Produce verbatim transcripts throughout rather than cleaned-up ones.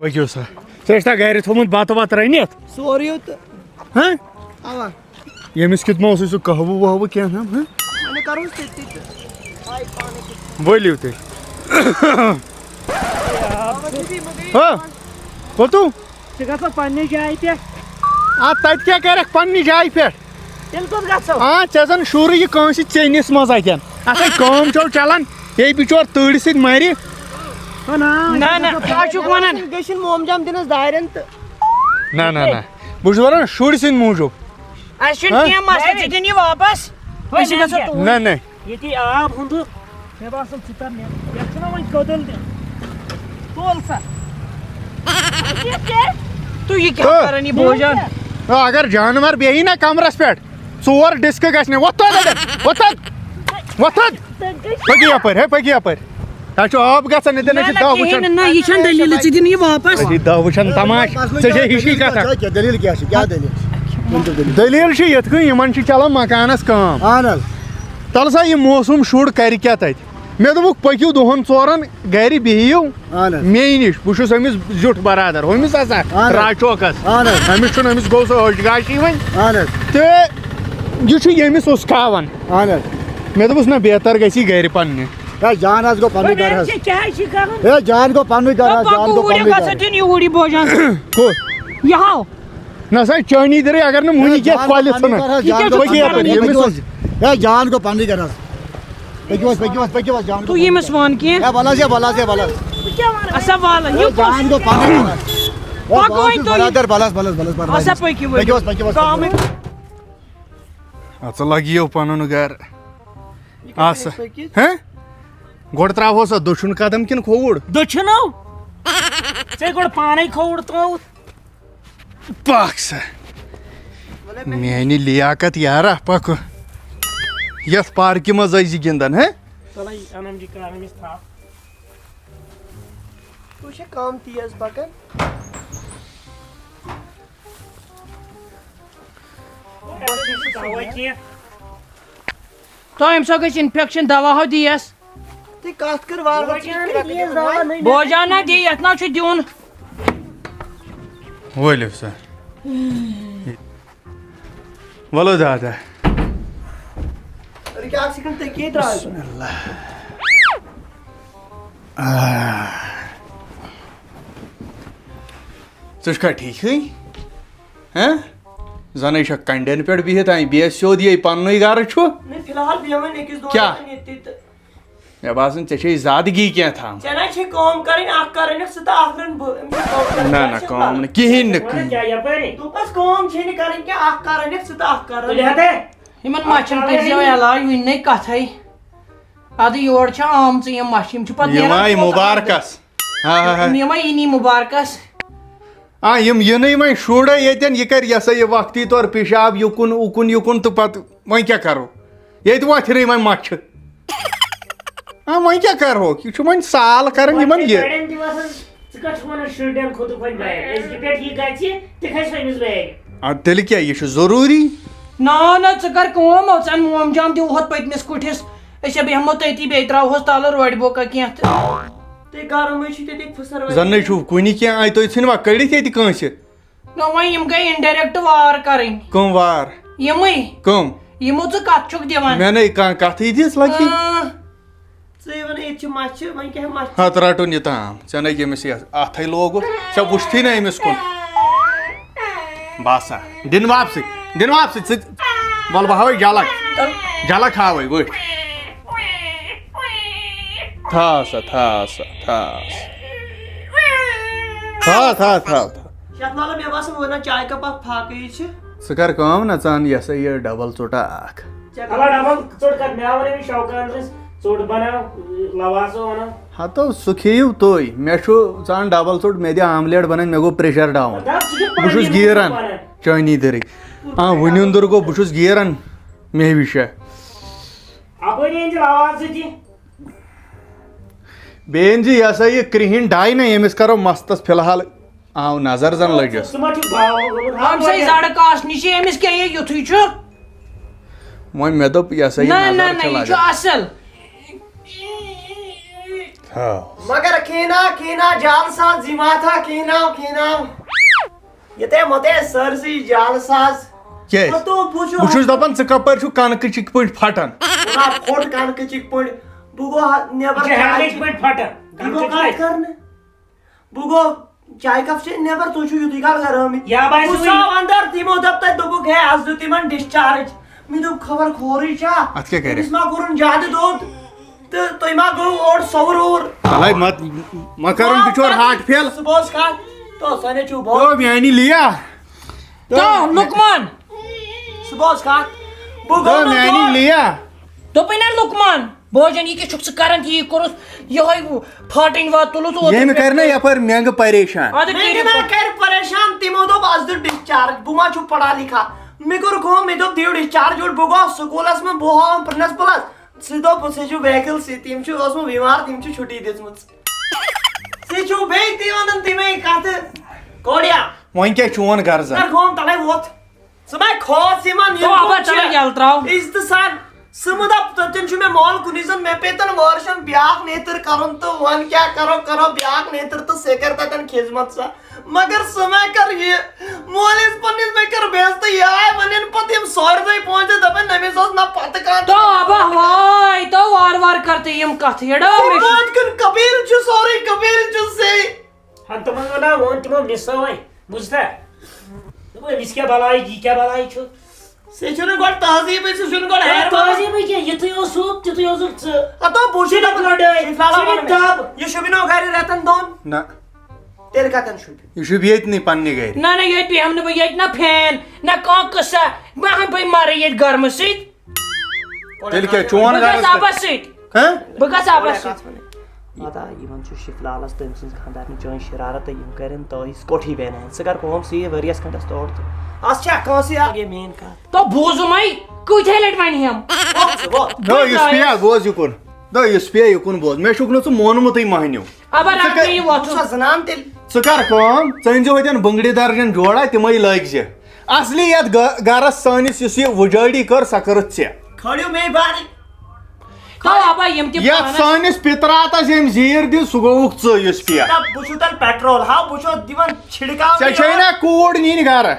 پٔکِو سا۔ ژےٚ چھا گرِ تھوٚمُت بَتہٕ وَتہٕ رٔنِتھ؟ سورُے یوت۔ ہہ؟ اَوا۔ ییٚمِس کیُتھ ما اوسُے سُہ قہوٕ وہوٕ کینٛہہ تام، ہہ؟ وۄنۍ کَرو أسۍ تٔتی تہٕ۔ ؤلِو تیٚلہِ۔ ہہ؟ کوٚتُو؟ ژٕ گژھ پننہِ جایہِ پٮ۪ٹھ۔ آ، تَتہِ کیٛاہ کَرَکھ پننہِ جایہِ پٮ۪ٹھ؟ تیٚلہِ کوٚت گژھو؟ آ، ژےٚ زَن شوٗرٕے یہِ کٲنٛسہِ ژیٚنِس منٛز اَتٮ۪ن۔ اَتھَے کٲم چھو چلان، یے بِچور تۭرِ سۭتۍ مَرِ۔ نہ، نہ، کیٛاہ چھُکھ وَنان؟ گٔژھِنۍ مومجام دِنَس دارٮ۪ن تہٕ۔ نہ، نہ، نہ۔ بہٕ چھُس وَنان شُرۍ سٕنٛدِ موٗجوٗب۔ اَسہِ چھُنہٕ ہہ؟ کینٛہہ مسلہٕ، ژٕ دِن یہِ واپس۔ أسۍ گژھو توٗرۍ۔ نہ، نہ۔ ییٚتی آب ہُنٛدُر۔ مےٚ باسان، ژٕ کر مےٚ، یَتھ چھُنہ وۄنۍ کٔدٕل تہِ۔ تُل سا۔ تُہۍ یہِ کیٛاہ تہٕ کران، یہِ بوجان؟ تہٕ اگر جانور بیٚہی نہ کمرس پٮ۪ٹھ، ژور ڈِسکہٕ گژھِ نہٕ۔ وۄتھ تھوٚد اَتٮ۪ن، وۄتھ تھوٚد، وۄتھ تھوٚد۔ پٔکِو یپٲرۍ، ہے، پٔکِو یپٲرۍ۔ تۄہہِ چھو آب گژھان، ییٚتٮ۪ن نہ، ٲسِو نہ، دَہ کِہیٖنۍ وٕچھان۔ نہٕ، نہ، یہِ چھَنہٕ دٔلیٖلٕے، ژٕ دِ نہٕ یہِ واپس۔ ژےٚ چھے دَہ وٕچھان تماش، ژےٚ چھے ہِشی کَتھا۔ کیٛاہ دٔلیٖل کیٛاہ چھِ؟ کیٛاہ دٔلیٖل چھِ؟ ؤنۍ تو دٔلیٖل۔ دٔلیٖل چھِ یِتھ کٔنۍ، یِمَن چھِ چَلان مکانَس کٲم۔ اَہَن حظ۔ تَلہٕ سا، یہِ موسوٗم شُر کَرِ کیٛاہ تَتہِ؟ مےٚ دوٚپُکھ، پٔکِو دۄہَن ژورَن گَرِ بِہِو اَہَن حظ۔ مے نِش۔ بہٕ چھُس أمِس زیُٹھ برادر، ہُمِس ہسا اَہَن حظ۔ راچوکَس۔ اَہَن حظ۔ أمِس چھُنہٕ، أمِس گوٚو سُہ اوٚش گاشی وۄنۍ۔ اَہَن حظ۔ تہٕ یہِ چھُ ییٚمِس اُسکاوان۔ اَہَن حظ۔ مےٚ دوٚپُس، نہ، بہتر گژھِ یہِ گرِ پننہِ۔ ہے، جان حظ گوٚو پننُے گرٕ حظ۔ ژےٚ کیٛازِ چھِ کران؟ ہے، جان گوٚو پننُے گرٕ حظ، جان گوٚو پننُے گرٕ۔ ژٕ چھُنہٕ یوٗرۍ بوزان۔ کُس؟ یہِ ہاو۔ نہ سا، چٲنی دِرٕے اگر نہٕ مُنہِ ہے، کینٛہہ جان کۄلہِ گوٚو پننُے ژھٕنان۔ گرٕ حظ، یہِ جان کیٛاہ گوٚو چھُکھ پننُے کران؟ گرٕ۔ ییٚمِس پٔکِو حظ۔ ہے، جان گوٚو پننُے گرٕ حظ۔ پٔکِو حظ، پٔکِو حظ، پٔکِو حظ، جان گوٚو تُہۍ ییٚمِس پننُے۔ وَن کینٛہہ۔ ہے، وَلہٕ حظ، ہے، وَلہٕ حظ، ہے، وَلہٕ حظ۔ اچھا، وَلہٕ، ہے، یہِ جان کُس؟ گوٚو پننُے گرٕ حظ۔ ہے، پَکوٕے بہٕ حظ چھُس تُہۍ۔ برادر، بَلہٕ حظ، بَلہٕ حظ، بَلہٕ حظ، بَلہٕ حظ۔ اچھا، پٔکِو، پٔکِو حظ، پٔکِو حظ، پٔکِو۔ کامٕے۔ اَژٕ لَگیو پَنُن گَرٕ۔ یہِ کَتہِ آسا۔ ہیٚکہِ پٔکِتھ؟ ہہ؟ گۄڈٕ ترٛاوہوس اَتھ دٔچھُن قدم کِنہٕ کھووُر؟ دٔچھُنو؟ ژےٚ گۄڈٕ پانَے کھووُر ترٛووُتھ۔ پَکھ سا۔ وَلہٕ مےٚ میٛانہِ لیاقت یارا، پَکھ۔ یَتھ پارکہِ منٛز ٲسۍ زِ گِنٛدان، ہہ؟ چلو، یہِ اَنَم جی کَرَم أمِس تھَپھ۔ وٕچھ، یہِ کَم تیز پَکان۔ تۄہہِ أمۍ سا گژھِ اِنفٮ۪کشَن، دَوا ہو دِیَس۔ تُہۍ کَتھ کٔر وارٕ وارٕ، ژٕ کِتھ کٔنۍ دِیَس دَوا؟ بوزان نہ دِ، یَتھ نہ چھُ دیُن۔ ؤلِو سا۔ وَلہٕ دادا۔ أرٕ کیٛاہ اَکھ سیکنڈ تٔکی ترٛاو۔ بسم اللہ۔ آہ۔ ژٕ چھُکھا ٹھیٖکھٕے؟ ہہ؟ زَنَے چھَکھ کَنڈٮ۪ن پٮ۪ٹھ بِہِتھ، اَمہِ بیٚیہِ سیوٚد یے پَننُے گَرٕ چھُ۔ نہ، فی الحال بیٚہمَے نہٕ أکِس دۄن کیٛاہ؟ دۄہَن ییٚتہِ تہٕ۔ مےٚ باسان، ژےٚ چھے زیادٕ گی کینٛہہ تھاوان۔ ژےٚ نہ چھے کٲم کَرٕنۍ، اَکھ کَر رَنَکھ ژٕ تہٕ اَکھ رَن بہٕ۔ أمِس چھِ کٲم کَرٕنۍ، نہ، کیٛاہ نہ، چھِ کٲم کَرٕنۍ؟ نہٕ، کِہیٖنۍ نہٕ۔ کیٛاہ یَپٲرۍ؟ دوٚپمَس، کٲم چھے نہٕ کَرٕنۍ کینٛہہ، اَکھ کَر رَنَکھ ژٕ تہٕ اَکھ کَر رَن۔ تُلہِ ہا تہٕ۔ یِمَن مَچھَن کٔرۍزیو علاج، وٕنہِ نَے کَتھَے۔ اَدٕ یور چھِ آمژٕ یِم مَچھِ، یِم چھِ پَتہٕ یِم نیران آے کوٗتاہ مُبارکَس۔ ہا، ہا، ہا۔ یِم آے یِنی مُبارکَس۔ آ، یِم یِنٕے وۄنۍ شُرے ییٚتٮ۪ن، یہِ کَرِ یہِ ہسا یہِ وقتی طور پیشاب یُکُن، اُکُن، یُکُن تہٕ پَتہٕ وۄنۍ کیٛاہ کَرو؟ ییٚتہِ وۄتھِ نہٕ وۄنۍ مَچھِ۔ آ، وۄنۍ کیٛاہ کَرہوکھ؟ یہِ چھُ وۄنۍ سال کَران یِمَن یہِ۔ ژٕ کَتھ چھُکھ وَنان شُرٮ۪ن کھوٚتُکھ وۄنۍ بیگ؟ أزکہِ پٮ۪ٹھ یہِ گژھِ، تہِ کھسہِ أمِس بیگ۔ آ، تیٚلہِ کیٛاہ؟ یہِ چھُ ضروٗری۔ نہ، نہ، ژٕ کَر کٲم، ژٕ اَن موم جام دِمہوتھ پٔتمِس کُٹھِس۔ أسۍ ہا بیٚہمو تٔتی، بیٚیہِ ترٛاوہوس تَلہٕ روڈِ بوکا کینٛہہ تہٕ۔ تُہۍ گرمٕے چھِو تیٚتہِ پھٕسر وٲلۍ۔ زَن نَے چھُو کُنہِ کینٛہہ، آے تُہۍ ژھٕنوا کٔڑِتھ ییٚتہِ کٲنٛسہِ؟ نہ، وۄنۍ یِم گٔے indirect وار کَرٕنۍ۔ کٕم وار؟ یِمٕے۔ کٕم؟ یِمو ژٕ کَتھ چھُکھ دِوان۔ مےٚ نَے کانٛہہ کَتھٕے دِژ لَگی۔ اۭں۔ ژٕے وَن، ییٚتہِ چھِ مَچھِ، وۄنۍ کیٛاہ مَچھِ؟ ہَتھ رَٹُن یہِ تام۔ ژےٚ نَے ییٚمِس یَتھ اَتھَے لوگُتھ، ژےٚ وٕچھتھٕے نہ أمِس کُن۔ باسا، دِن واپسٕے، دِن واپسٕے، ژٕ وَلہٕ بہٕ ہاوَے جَلَک، جَلَک ہاوَے، وٕچھ۔ تھاو سا، تھاو سا، تھاو سا۔ تھاو، تھاو، تھاو، تھاو۔ شیخ لالا، مےٚ باسان، وۄنۍ نہ چایہِ کپ اکھ پھاکٕے چھِ۔ ژٕ کر کٲم نہ، ژٕ اَن یہِ ہسا یہِ ڈبل ژوٚٹا اکھ۔ ژےٚ اَلا ڈبل ژوٚٹ کر؟ مےٚ وَنے أمِس شوقان سٕنٛز ژوٚٹ بناو، لواسو وَنان۔ ہتو، سُہ کھیٚیِو تُہۍ۔ مےٚ چھُ، ژٕ اَن ڈبل ژوٚٹ، مےٚ دِ آملیٹ بنٲوِتھ، مےٚ گوٚو pressure down۔ دَپ، ژٕ کیٛاہ بہٕ چھُس پننہِ گیٖران۔ وَنان؟ چٲنی دٔرٕے۔ آ، وٕنیُن دٔر گوٚو، بہٕ چھُس گیٖران۔ مےٚ وٕچھا۔ اَپٲری أنۍ زِ لواسہٕ تہِ۔ بیٚیہِ أنۍ زِ یہِ ہسا یہِ کرٛہِنۍ ڈاے نہ، ییٚمِس کرو مستس فی الحال آو نظر زن لٔجِس۔ ژٕ ما چھُکھ باوَل گوٚمُت؟ ہم سا یہِ زڑٕ کاس نِش، أمِس کیٛاہ یہِ یُتھُے چھُ؟ وۄنۍ مےٚ دوٚپ، یہِ ہسا یہِ نہ، نہ، نظر نہ، چھِ یہِ چھُ لگان۔ اصل۔ مگر کھینا کھینا جال ساز زی ماتھا کھینا کھینا۔ یتے متے سرسی جال ساز۔ کیٛازِ؟ تو بوٗزِو بہٕ چھُس دَپان، ژٕ کَپٲرۍ چھُکھ کَنکہٕ چِکۍ پٲٹھۍ پھَٹان؟ نہ، پھوٚٹ کَنکہٕ چِکۍ پٲٹھۍ۔ بہٕ گوٚو ہا-، نٮ۪بر یہِ چھِ چاے ہٮ۪نٛگٕچ چٮ۪تھ۔ پٲٹھۍ پھَٹان۔ بہٕ گوٚو کَنکہٕ کَتھ چِکۍ۔ کَرنہِ۔ بہٕ گوٚو چاے کپ چیٚتھ نٮ۪بر، تُہۍ چھِو یُتُے کال گرٕ آمٕتۍ۔ یا باسیٚو بہٕ یہِ ژاو اندر، تِمو دوٚپ تَتہِ، دوٚپُکھ، "ہے، از دیُت تِمن discharge۔" مےٚ دوٚپ، "خبر خورٕے چھا؟ اَتھ کیٛاہ کَرِ؟ أمِس ما کوٚرُن زیادٕ دوٚد؟ تہٕ تُہۍ ما گوٚو اورٕ سوٚوُر ووٚوُر؟" بلاے مت، ما کَرُن بِچور heart fail۔ سُہ بوز کَتھ۔ تو سۄنے چھُو بوز۔ تو میٛانہِ لیا۔ تو لُکمان۔ سُہ بوز کَتھ۔ بہٕ تو گوٚو نہٕ میٛانہِ دور۔ لیا۔ دوٚپُے نا لُکمان، بوجن، یہِ کیٛاہ چھُکھ ژٕ کران؟ یہِ کوٚرُس یِہوٚے پھاٹٕنۍ وَتھ تُلُس اوترٕ ییٚمۍ پٮ۪ٹھ۔ کَرِ نا یَپٲرۍ مٮ۪نٛگہٕ پریشان۔ اَدٕ مےٚ کٔرِو تہِ ما پَتہٕ۔ کَرِ پریشان، تِمو دوٚپ، "اَسہِ دیُت discharge، بہٕ ما چھُ پَڑھا لِکھا؟" مےٚ کوٚر کٲم، مےٚ دوٚپ، "دِیِو discharge یوٚرٕ۔" بہٕ گوس سکوٗلَس منٛز، بہٕ ہاوَن پرنسپلَس۔ سُہ دوٚپ، "ژٕ چھُکھ ویکل سۭتۍ، تِم چھِ اوسمُت بٮ۪مار، تِم چھِ چھُٹی دِژمٕژ۔" ژٕ چھُکھ بیٚیہِ تی وَنان تِمے کَتھٕ، کوڑیا۔ وۄنۍ کیٛاہ چون غرضا؟ کر کٲم، تَلَے ووٚتھ۔ ژٕ ما کھوژ یِمن، یِم تو اَبا کٕم چھِ؟ چلو یَلہٕ ترٛاو۔ عزتہٕ سان۔ سُہ مہٕ دَپ، تَتٮ۪ن چھُ مےٚ مول کُنُے زوٚن، مےٚ پیٚیہِ تَن وٲرشَن بیٛاکھ نیتٕر کَرُن تہٕ وۄنۍ کیٛاہ کَرو، کَرو بیٛاکھ نیتٕر تہٕ سُہ کَرِ تَتٮ۪ن خدمت سۄ۔ مگر سُہ ما کَر یہِ، مٲلِس پنٛنِس ما کَر بے عزتی، یہِ آے وَنٮ۪ن پَتہٕ یِم سورزَے پانٛژِ دۄہہِ دَپَن، "أمِس اوس نہ پَتہٕ کانٛہہ۔" تو اَبا وٲے، تو وارٕ وارٕ کَر تہٕ یِم کَتھٕ، یہِ ڈاو مےٚ چھُ۔ پانٛژِ کُن قبیٖل چھُ سورُے، قبیٖل چھُ سے۔ ہن تِمن وَنان ووٚن تِمو مِس وۄنۍ، بوٗزتھا؟ دوٚپُن، أمِس کیٛاہ بَلاے، یہِ کیٛاہ بَلاے چھُ؟ سُہ چھُنہٕ گۄڈٕ تہذیٖبٕے، سُہ چھُنہٕ گۄڈٕ ہے، ہیرٕ تہذیٖبٕے کیٛاہ؟ یِتھُے اوس ہُہ، تِتھُے اوسُکھ ژٕ۔ ہتو بہٕ چھُس صرف دَپان، لڑٲے، شیخ لالا صرف وَنان، دَب۔ یہِ شوٗبہِ نہٕ گرِ رٮ۪تن دۄن۔ نہ۔ تیٚلہِ کَتٮ۪ن شوٗبہِ؟ یہِ شوٗبہِ ییٚتنٕے پننہِ گرِ۔ نہ، نہ، ییٚتہِ بیٚہمہٕ نہٕ بہٕ، ییٚتہِ نہ فین، نہ کانٛہہ قٕصہ۔ بہٕ ہا، بہٕ مَرٕ ییٚتہِ گرمہٕ سۭتۍ۔ تیٚلہِ کیٛاہ، چون بہٕ غرض گژھٕ کیٛاہ؟ اَبَس سۭتۍ۔ ہہ؟ بہٕ گژھٕ اَبَس سۭتۍ۔ پتہ یِمن چھُ شفلالس تٔمۍ سٕنٛز خانٛدارنہِ چٲنۍ شرارت تہٕ یِم کرن تٲہی کوٹھی بینان۔ ژٕ کر کٲم، ژٕ یہِ ؤریَس کھنٛڈس تور تہٕ۔ اَتھ چھا کٲنٛسہِ اَکھ یہِ میٛٲنۍ کَتھ؟ تو بوٗزُمَے، کۭتۍ لٹہِ وَنہِ ہٮ۪م؟ وۄتھ ژٕ، وۄتھ۔ دو یُس پیا، بوز یُکُن۔ دو یُس پیا یُکُن بوز۔ مےٚ چھُکھ نہٕ ژٕ مونمُتٕے مۄہنیو۔ ابا، ژٕ رٹھ کر-، مےٚ یہِ وۄتھُن۔ بہٕ چھُسا زنان تیٚلہِ؟ ژٕ کر کٲم، ژٕ أنۍ زِ ہوتٮ۪ن بٔنٛگرِ درجن جوڑا، تِمے لٲگۍ زِ۔ اصلی یتھ گ-، گرس سٲنِس یُس یہِ وُجٲڑی کٔر، سۄ کٔرٕتھ ژےٚ۔ کھٲلِو مے بارٕنۍ۔ تو ابا، یِم تہِ یتھ پانس سٲنِس پِتراتس ییٚمۍ زیٖر دِژ، سُہ گوٚوُکھ ژٕ یُس پیا۔ نہ، بہٕ چھُس تیٚلہِ پیٹرول، ہا، بہٕ چھُس دِوان چھِڑکاو ژےٚ تہِ چھے یورٕ۔ نا کوٗر نِنۍ گرٕ؟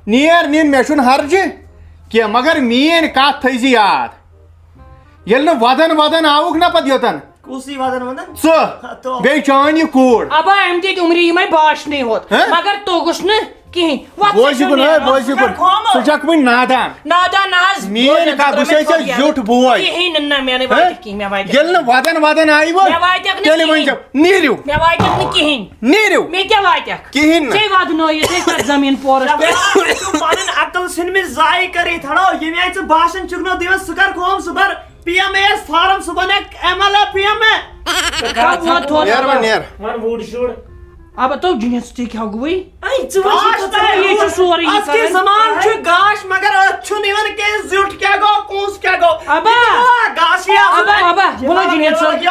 نیر نِن، مےٚ چھُنہٕ ہرجہِ کینٛہہ، مگر میٲنۍ کتھ تھٲیزِ یاد۔ ییٚلہِ نہٕ ودان ودان آوُکھ نا پتہٕ یوٚتن، کُس یی ودان ودان؟ ژٕ۔ ہتو۔ بیٚیہِ چٲنۍ یہِ کوٗر۔ ابا، أمۍ دِتۍ عمری یِمے باشنٕے ہوت۔ ہہ؟ مگر توٚگُس نہٕ کِہیٖنۍ۔ وۄتھ، بوز ژٕ یہِ کُن، چھُنہٕ ہے، نیران۔ بوز یہِ کُن۔ ژٕ چھکھ وٕنہِ نادان۔ نادان نہ حظ۔ میٲنۍ بوز، کتھ، بہٕ چھُسے ژےٚ زیُٹھ بوے۔ کِہیٖنۍ نہٕ، نہ، مےٚ نہٕ ہہ؟ واتہِ کِہیٖنۍ، مےٚ واتہِ ییٚلہِ نہٕ ودان ودان آیہِ وۄنۍ، مےٚ واتہِ نہٕ تیٚلہِ کِہیٖنۍ۔ ؤنۍ زٮ۪و، نیٖرِو۔ مےٚ واتہِ نہٕ کِہیٖنۍ۔ نیٖرِو۔ مےٚ کیٛاہ واتہِ؟ کِہیٖنۍ نہٕ۔ ژےٚ ودنٲیِتھ أسۍ تَتھ زٔمیٖن پورس پٮ۪ٹھ۔ ژٕ پنٕنۍ عقل ژھٕنمٕژ ضایع کٔرِتھ، ہڑو، ییٚمہِ آیہِ ژٕ باسان چھُکھ نہٕ دِوان، سُہ کر کٲم، سُہ بر P M A S form, سُہ بنہِ M L A P M A. ژٕ کر ژٕ ووت تھوٚد۔ نیر وۄنۍ، نیر۔ وۄنۍ وُڈ شُڈ۔ ابا تو جنس تہِ کھیٛاو گوٚوٕے۔ اے، ژٕ وٕچھ گاش یہِ تہٕ کوٗتاہ یہِ چھُ سورُے یہِ اتھ کیٛاہ کران۔ زمان چھُ گاش، مگر اتھ چھُنہٕ یِوان کینٛہہ زیُٹھ کیٛاہ گوٚو، کُس کیٛاہ گوٚو۔ ابا۔ یہِ چھُ گاش، یہِ ابا، ابا، بولو جنید صٲب۔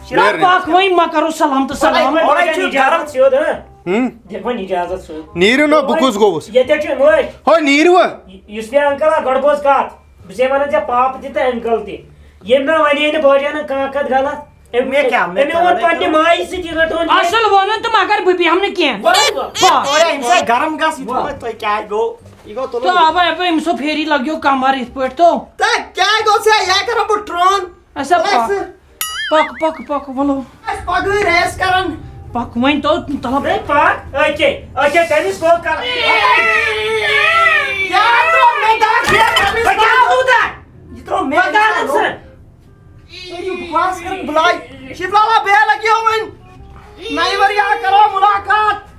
شراب نیر۔ پکھ وۄنۍ، ما کرو سلام تہٕ سلام۔ اورے چھُ گرم۔ سیوٚد، ہہ؟ ہم؟ دِکھ وۄنۍ اجازت سیوٚد۔ نیٖرِو نہ، بہٕ کُس گوٚوُس؟ ییٚتہِ چھُ نوٚش۔ ہو، نیٖرِو۔ یُس مےٚ انکل آ، گۄڈٕ بوز کتھ۔ بہٕ چھُسے ونان ژےٚ پاپہٕ تہِ تہٕ انکل تہِ۔ ییٚمۍ نہ ونے نہٕ بٲجانن کانٛہہ کتھ غلط۔ أمۍ، مےٚ کیٛاہ، مےٚ أمۍ کیٛاہ ووٚن ونے؟ پننہِ مایہِ سۭتۍ یہِ رٹون۔ اصل ووٚنُن تہٕ مگر بہٕ بیٚہمہٕ نہٕ کینٛہہ۔ وَلہٕ وَ-، پا۔ اورے أمۍ سۭتۍ گرم گژھ، یہِ وَ۔ تھوٚو تۄہہِ کیٛاہ گوٚو؟ یہِ گوٚو تُلُن۔ تہٕ ابا، ابا، أمۍ سُنٛد پھیری لگیو کمر یِتھ پٲٹھۍ تو۔ تہٕ کیٛاہ گوٚو ژےٚ؟ یہِ کرو بہٕ ٹرٛان۔ اچھا، پک۔ پک، پک، پک، ولو۔ اَسہِ پگہٕے ریس کران۔ پک وۄنۍ تو، طلب۔ ہے، پک، أکے، أکے، تٔمِس گوٚو کران۔ یار، ترٛوو مےٚ دَگ، ہے، تٔمِس بہٕ کیٛاہ دَگ۔ گوٚو دَگ؟ یہِ ترٛوو مےٚ بہٕ کیٛاہ دَگ۔ دَگ ژٕ؟ تُہۍ چھِو بکواس کران بلاے۔ شیخ لالا، بیٚیہِ لگیو وۄنۍ۔ نَیہِ ؤرۍ یہِ کرو مُلاقات۔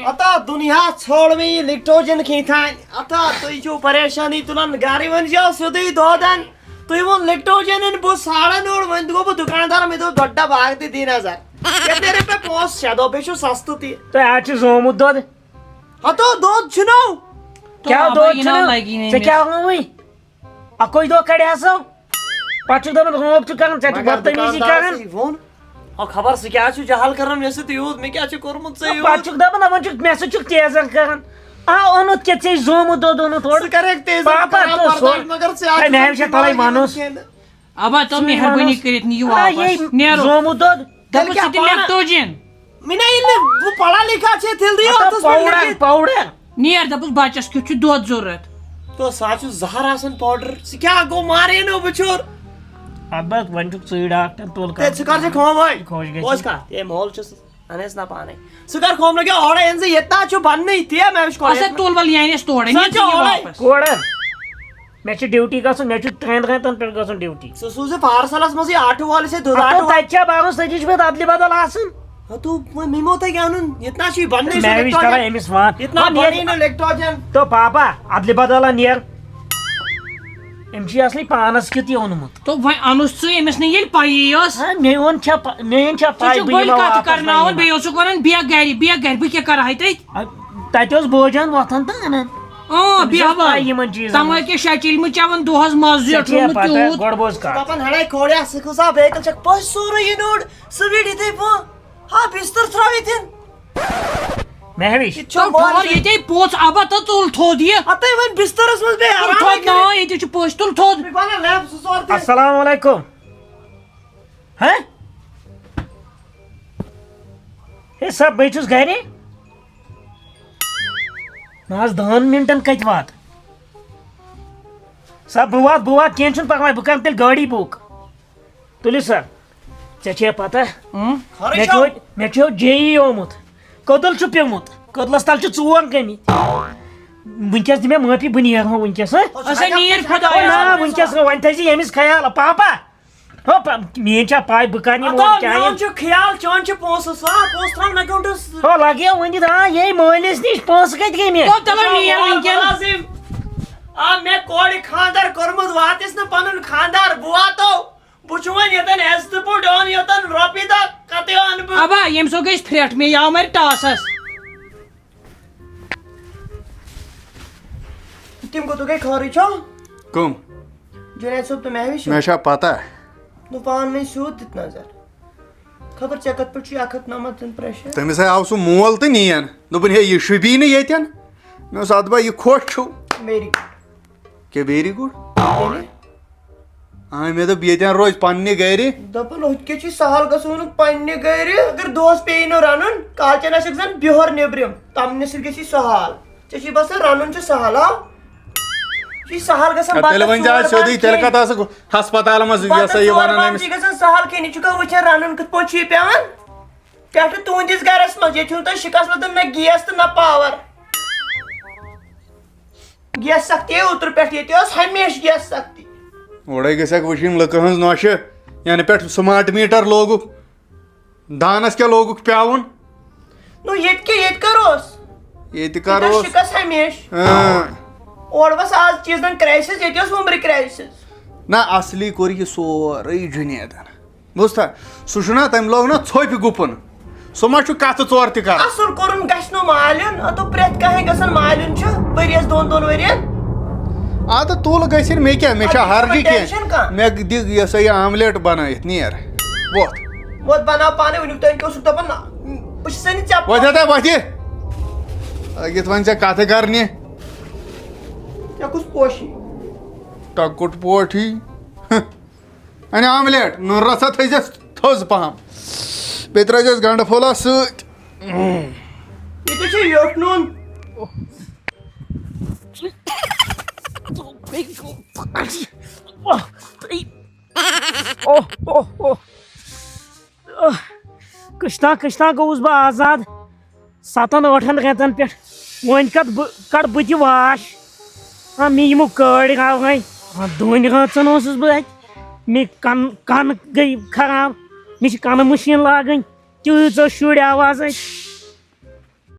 اتا دنیا ژھوڑ مےٚ یہِ لِکٹوجن کھیٚنۍ تھانۍ۔ اتا تُہۍ چھِو پریشانی تُلان، گرٕ ؤنۍ زیو سیوٚدُے دۄدن۔ تُہۍ ووٚن لِکٹوجن أنۍ بہٕ ساڑن ٲٹھ، وۄنۍ گوٚو بہٕ دُکاندار، مےٚ دوٚپ دۄڈ ڈبہٕ اکھ تہِ دی نظر۔ یتھ نیرِ مےٚ پونٛسہٕ شےٚ دۄہ، بیٚیہِ چھُ سستہٕ تہِ۔ تۄہہِ آز چھُ زومُت دۄد۔ ہتو دۄد چھُنو۔ کیٛاہ تو دۄد ابا، یہِ چھُنو؟ نہ لگی نہٕ ژےٚ أمِس۔ کیٛاہ ووٚنوُے؟ اکوے دۄہ کڑِ ہسا۔ پتہٕ چھُکھ دپان روب چھُ کران، ژےٚ چھُکھ مگر بدتمیٖزی دُکاندارس کران۔ ہے ووٚن۔ ہو خبر سُہ کیٛاہ چھُ جہل کران مےٚ سۭتۍ یوٗت، مےٚ کیٛاہ چھُ کوٚرمُت ژےٚ یوٗت؟ پتہٕ چھُکھ دپان، دپان چھُکھ مےٚ سۭتۍ چھُکھ تیزر کران۔ آ، اوٚنُتھ کیٛاہ ژےٚ زومُت دۄد اوٚنُتھ اورٕ؟ ژٕ کَرٮ۪کھ تیز پاپا، کَران تہٕ برداش، سُہ-، مگر ژےٚ ہے، مےٚ ہا چھےٚ تَلَے وَنُن۔ اَبا، تو ژٕے مہربٲنی وَنُس۔ کٔرِتھ نِیِو آ، واپَس۔ یے نیرو۔ زومُت دۄد۔ تیٚلہِ دَپُس کیٛاہ ژٕ تہِ پانہٕ؟ لیکٹوجن۔ مےٚ نا ییٚلہِ نہٕ بہٕ پَران لیکھان چھِ، تیٚلہِ دِیِو مطلب اَتھَس پٮ۪ٹھ پاوڈر، لیکھِتھ۔ پاوڈر۔ نیر، دَپُس بَچَس کیُتھ چھُ دۄد ضوٚرَتھ۔ تو سُہ حظ چھُ زَہر آسان پاوڈر۔ ژٕ کیٛاہ گوٚو، مارے نہٕ بہٕ چھُر۔ اَدٕ بَس، وۄنۍ چھُکھ ژٕے ڈاکٹر، تُل کَتھ۔ تیٚلہِ ژٕ کَر ژٕ کٲم وۄنۍ؟ خۄش گژھِ۔ بوز کَتھ، ہے مول چھُس۔ اَہَن حظ، نہ پانے۔ ژٕ کر کٲم لگیا اورے أنۍ زِ ییٚتہِ نہ چھُ بننٕے تی، مےٚ وٕچھ اچھا، کالج منٛز۔ تُل وَلہٕ یعنی اَسہِ تورے، ژٕ نِن ژٕ یہِ چھُکھ اورے۔ واپس۔ کورٕ، مےٚ چھِ ڈیوٹی گژھُن، مےٚ چھُ ترٛٮ۪ن گھنٹن پٮ۪ٹھ گژھُن ڈیوٹی۔ ژٕ سوٗزِ پارسلس منٛزٕے آٹوٗ وٲلِس سۭتۍ دُدھ اَتھ آٹوٗ۔ تَتہِ چھا بَرُن، سُہ تہِ چھُ پَتہٕ اَدلہِ بدل آسان۔ ہا، تو وۄنۍ مےٚ مو تۄہہِ کیٛاہ اَنُن؟ ییٚتہِ نہ چھُ یہِ بننٕے سُہ مےٚ وٕچھ لیکٹوجن۔ تران أمِس وَن۔ ییٚتہِ نہ وَن ییٚلہِ بَنی نہٕ لیکٹوجن۔ تو پاپا، اَدلہِ بدل اَن یَر۔ أمۍ چھِ اصلی پانس کیُتھ یہِ اوٚنمُت۔ تو وۄنۍ اَنُس ژٕ أمِس نہٕ ییٚلہِ پَیی ٲس۔ ہا، مےٚ اوٚن چھا پَ-، مےٚ أنۍ چھا ژٕ پَے چھُکھ بہٕ گۄڈٕ یِمہٕ کَتھ واپس کرناوان، وۄنۍ؟ بیٚیہِ اوسُکھ وَنان، "بیٚہہ گَرِ، بیٚہہ گَرِ، بہٕ کیٛاہ کَرٕ ہا تَتہِ؟" اَ، تَتہِ اوس بٲجان وۄتھان تہٕ اَنان۔ اۭں، أمِس بیٚہہ اوس پَے وَل۔ یِمَن چیٖزَن تَمَے ہُنٛد۔ کیٛاہ شےٚ چِلمہٕ چٮ۪وان دۄہَس مَزٕ ژےٚ چھےٚ زیوٗٹھ روٚنمُت پَتہ، تیوٗت۔ گۄڈٕ بوز کَتھ۔ دَپان، ہَڑے کھوڑیا، ژٕ کُس آ بیکل چھَکھ پٔژھۍ سورُے یہِ نوٚڑ، ژٕ وِڑ یِتھَے پٲٹھۍ۔ ہا، بِستَر ترٛاو ییٚتٮ۪ن۔ مہوِش۔ یہِ چھُ تُل تھوٚد، مارکیٹ۔ ییٚتے پوٚژھ اَبا تہٕ تُل تھوٚد یہِ۔ ہَتَے وۄنۍ بِستَرَس منٛز بیٚہہ تُل آرامٕے تھوٚد، کٔرِتھ۔ نا، ییٚتہِ چھُ پوٚژھ، تُل تھوٚد۔ مےٚ بَنان لیب زٕ ژور تہِ۔ السلام علیکم۔ ہہ؟ ہے سا، بہٕ چھُس گرِ۔ نہ حظ، دَہَن مِنٹَن کَتہِ واتہٕ؟ سا، بہٕ واتہٕ، بہٕ واتہٕ، کینٛہہ چھُنہٕ پَرواے، بہٕ کَرٕ تیٚلہِ گٲڑی بُک۔ تُلِو سا، ژےٚ چھےٚ پَتہ؟ اۭں۔ خٲرٕے مےٚ چھُ، چھُو؟ مےٚ چھُ جے ای آمُت۔ کٔدٕل چھُ پیوٚمُت، کٔدلَس تَل چھِ ژور گٔمٕتۍ۔ وٕنکیٚس دِ مےٚ معٲفی، بہٕ نیرٕ ہا وٕنکیٚس، ہہ؟ اچھا، نیر خۄدایَس۔ او نا، وٕنکیٚس نہٕ، وۄنۍ تھٲیزِ ییٚمِس خیال، پاپا۔ ہو، پا-، میٛٲنۍ چھا پاے بہٕ کَرٕ یِم اَدٕ اورٕ کیٛاہ یِم؟ میون چھُ خیال، چون چھُ پونٛسہٕ، سُہ آ، پونٛسہٕ ترٛاوُن اٮ۪کاوُنٛٹَس۔ ہو، لَگیو ؤنِتھ، آ، یے مٲلِس نِش پونٛسہٕ کَتہِ گٔے مےٚ؟ تو تَلہ نیر وٕنکٮ۪ن۔ مُلازِم۔ آ، مےٚ کورِ خانٛدر کوٚرمُت، واتٮ۪س نہٕ پَنُن خانٛدار، بہٕ واتو۔ بہٕ چھُس وۄنۍ ییٚتٮ۪ن عزتہٕ پٲٹھۍ اوٚن یوٚتَن رۄپیہِ دَہ، کَتہِ اَنہٕ بہٕ؟ اَبا، ییٚمہِ سۭتۍ گٔے پھرٛٹھ، مےٚ یہِ آو مَرِ ٹاسَس۔ تِم کوٚت گٔے خٲرٕے چھو؟ کٕم؟ جُنید صٲب تہٕ مہوِش۔ مےٚ چھا پتہ؟ نہٕ پانہٕ ؤنۍ سیوٚد دِتھ نظر۔ خبر ژےٚ کتھ پٮ۪ٹھ چھُے اکھ ہتھ نمتھ دیُن pressure؟ تٔمِس ہے آو سُہ مول تہٕ نِیَن۔ دوٚپُن، "ہے، یہِ شوٗبی نہٕ ییٚتٮ۪ن۔" مےٚ اوس، "اَدٕ با، یہِ خۄش چھُ۔" Very good۔ کیٛاہ very good؟ تیٚلہِ؟ آ، مےٚ دوٚپ، ییٚتٮ۪ن روزِ پننہِ گرِ۔ دَپان، ہُتہِ کیٛاہ چھُے سہل گژھُن پننہِ گرِ؟ اگر دۄہس پیٚیہِ نہٕ رَنُن، کالچن آسٮ۪کھ زَن بِہُر نیٚبرِم، تَمنہِ سۭتۍ گژھی سہل۔ ژےٚ چھُے باسان رَنُن چھُ سہل، ہا؟ یہِ چھُ سہل گژھان، اَدٕ تیٚلہِ بَتَس ؤنۍ زِ ژور آز سیوٚدُے، بانہٕ تیٚلہِ کھیٚنۍ۔ کَتھ آسہٕ ہسپتالَس منٛز یہِ بَتَس ہسا یہِ ژور وَنان بانہٕ أمِس؟ چھِ گژھان سہل کھیٚنہِ، یہِ چھُکھا وٕچھان رَنُن کِتھ پٲٹھۍ چھُ یہِ پٮ۪وان؟ پٮ۪ٹھٕ تُہٕنٛدِس گَرَس منٛز، ییٚتہِ چھُنہٕ تۄہہِ شِکَس وَتَن نہ گیس تہٕ نہ پاوَر۔ گیس سختی اوترٕ پٮ۪ٹھ، ییٚتہِ ٲس ہمیشہِ گیس سختی۔ اورے گژھکھ وٕچھِنۍ لُکہٕ ہٕنٛز نۄشہِ، یَنہٕ پٮ۪ٹھ smart meter لوگُکھ، دانَس کیٛاہ لوگُکھ پیٛاوُن؟ نو، ییٚتہِ کیٛاہ، ییٚتہِ کر اوس؟ ییٚتہِ کر ییٚتہِ اوس اوس؟ شِکَس ہمیشہِ۔ اۭں۔ اورٕ بس آز چیٖزن crisis، ییٚتہِ اوس وُمبرِ crisis۔ نہ، اصلی کوٚر یہِ سورُے جُنیدن۔ بوٗزتھا؟ سُہ چھُنہ، تٔمۍ لوگ نہ ژھوٚپۍ گُپُن۔ سُہ ما چھُ کَتھٕ ژور تہِ کران؟ اَصٕل کوٚرُن گژھِ نہٕ مالیُن، اَدٕ پرٛٮ۪تھ کانٛہہ گژھن مالیُن چھُ ؤریَس دۄن دۄن ؤرِیَن۔ اَدٕ تُل گٔژھِنۍ، مےٚ کیٛاہ، مےٚ چھا اَدٕ ہرجہِ چھُنہٕ کینٛہہ؟ Tension کانٛہہ۔ مےٚ دِ یہِ ہسا یہِ omelette بَنٲیِتھ، نیر، وۄتھ۔ وۄتھ بَناو پانَے، وٕنیُک تام کیٛاہ اوسُکھ دَپان، نہ، بہٕ چھُسَے نہٕ ژےٚ وۄتھ یَتھ، وۄتھ یہِ۔ أکِتھ وۄنۍ ژےٚ کَتھٕ کَرنہِ۔ ژےٚ کُس پوشی؟ ٹۄکُٹ پوٹھی۔ اَنہِ omelette، نُن رَژھا تھٲیزٮ۪س تھٔز پَہَم۔ بیٚیہِ ترٛٲیزٮ۪س گَنٛڈٕ پھوٚلہ سۭتۍ۔ ییٚتہِ چھُ ویوٚٹھ نوٗن۔ اوہ، اوہ، اوہ۔ کٕشتام کٕشتام گوٚوُس بہٕ آزاد۔ سَتَن ٲٹھَن رٮ۪تَن پٮ۪ٹھ۔ وۄنۍ کَتھ بہٕ کَڑٕ بہٕ تہِ واش۔ آ، مےٚ یِمو کٲڑۍ راو وۄنۍ۔ آ، دٔنۍ رٲژَن اوسُس بہٕ اَتہِ۔ مےٚ کَن-، کَن گٔے خراب۔ مےٚ چھِ کَنہٕ مِشیٖن لاگٕنۍ۔ تیٖژاہ شُرۍ آواز اَتہِ۔